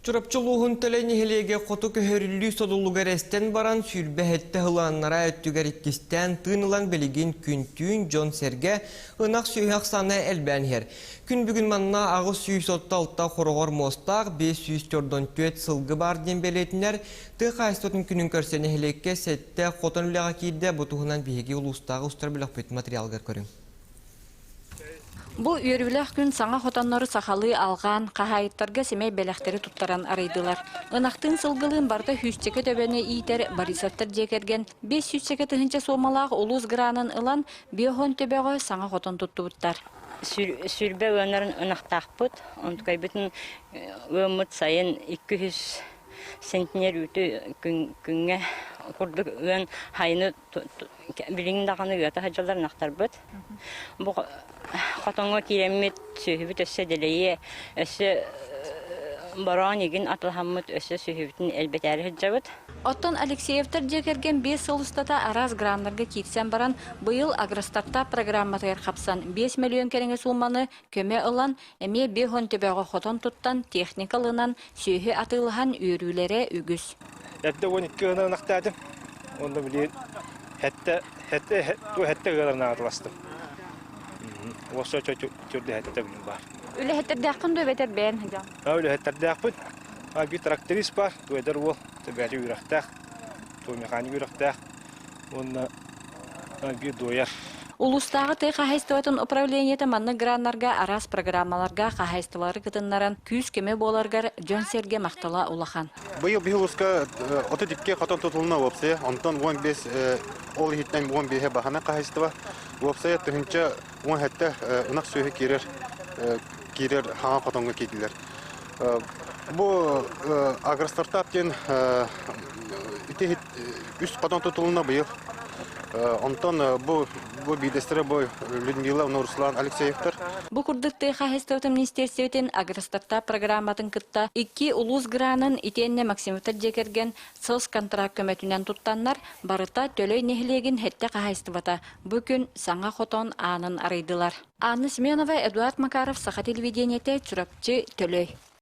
Чурапчы улууһун Төлөй нэһилиэгэ хоту көһөрүллүү содулугар эстэн баран 27 сылааннара өттүгэр иккистээн тыын ылан билигин күн-түүн дьон-сэргэ ынах сүөһү ахсаана элбээн иһэр. Күн бүгүн манна 836 хороҕор муостаах 544 сылгы баар диэн бэлиэтинэр тыа хаһаайыстыбатын күнүн көрсө нэһилиэккэ сэттэ хотон үлэҕэ киирдэ. Бу туһунан биһиги улуустааҕы устар бөлөхпүт материалыгар көрүҥ. Бу үөрүүлээх күн саҥа хотоннору сахалыы алҕаан, хаһаайыттарга сэмэй бэлэхтэри туттаран арыйдылар. Ынахтыын сылгылыын барыта сүүсчэкэ төбөнү иитэр Борисовтар дьиэ кэргэн 5 сүүсчэкэ тыһыынча суумалаах улуус гранын ылан, биоһон төбөҕө саҥа хотон туттубуттар. Сүүрбэ ыанарын ынахтаахпыт. Онтукайбытын ыаммыт сайын 200 центнер үүтү күҥҥэ курдук ыан хайыны Билигин даҕаны ыата сылдьаллар ынахтарбыт. Бу хотоҥҥо киирэммит сүөһүбүт өссө дэлэйиэ, өссө бороон игин атылаһаммыт өссө сүөһүбүтүн элбэтээри сылдьабыт. Оттон Алексеевтар дьиэ кэргэн 5 сыл устата араас граннарга киирсэн баран, быйыл Агростартап программатыгар хапсан 5 мөлүйүөн кэриҥэ сууманы көмө ылан, эмиэ 50 төбөҕө хотон туттан, техника ылынан, сүөһү атыылаһан үөрүүлэрэ үгүс. Эрдэ 12 ына ынахтаатым. Онно билигин хэтте хэтте ту хэтте ыаларына атыластым. Уосса чөрдө хэтте билим бар. Үлэһиттердээххин дуо эбэтэр бэйэн сылдьаҕын? Үлэһиттердээхпин. Биир тракторист бар, туэдэр уол, төбөтө үрэхтээх, ту механик үрэхтээх. Уонна биир дуойар. Улуустааҕы тыа хаһаайыстыбатын управлениета маннык граннарга араас программаларга хаһаайыстыбалары кытыннаран күүс-көмө буоларыгар дьон-сэргэ махтала улахан. Быйыл биһи улууска 32 хотон тутулунна уопсайа, онтон 15 ол иһиттэн 15-е баһана хаһаайыстыба. Уопсайа 1017 ынах сүөһү киирэр киирэр хаҥа хотоҥҥо киирдилэр. Бу агростартап диэн ити үс хотон тутулунна быйыл. Онтон бу бу биирдэстэрэ бу Людмила Руслан Алексеевтар. Бу курдук тыа хаһаайыстыбатын министиэристибэтин агростартап программатын кытта икки улуус гранын итиэннэ Максимовтар дьиэ кэргэн соцконтракт көмөтүнэн туттаннар, барыта Төлөй нэһилиэгин сэттэ хаһаайыстыбата бу күн саҥа хотон аанын арыйдылар. Анна Семенова, Эдуард Макаров, Саха телевидениетэ, Чурапчы, Төлөй.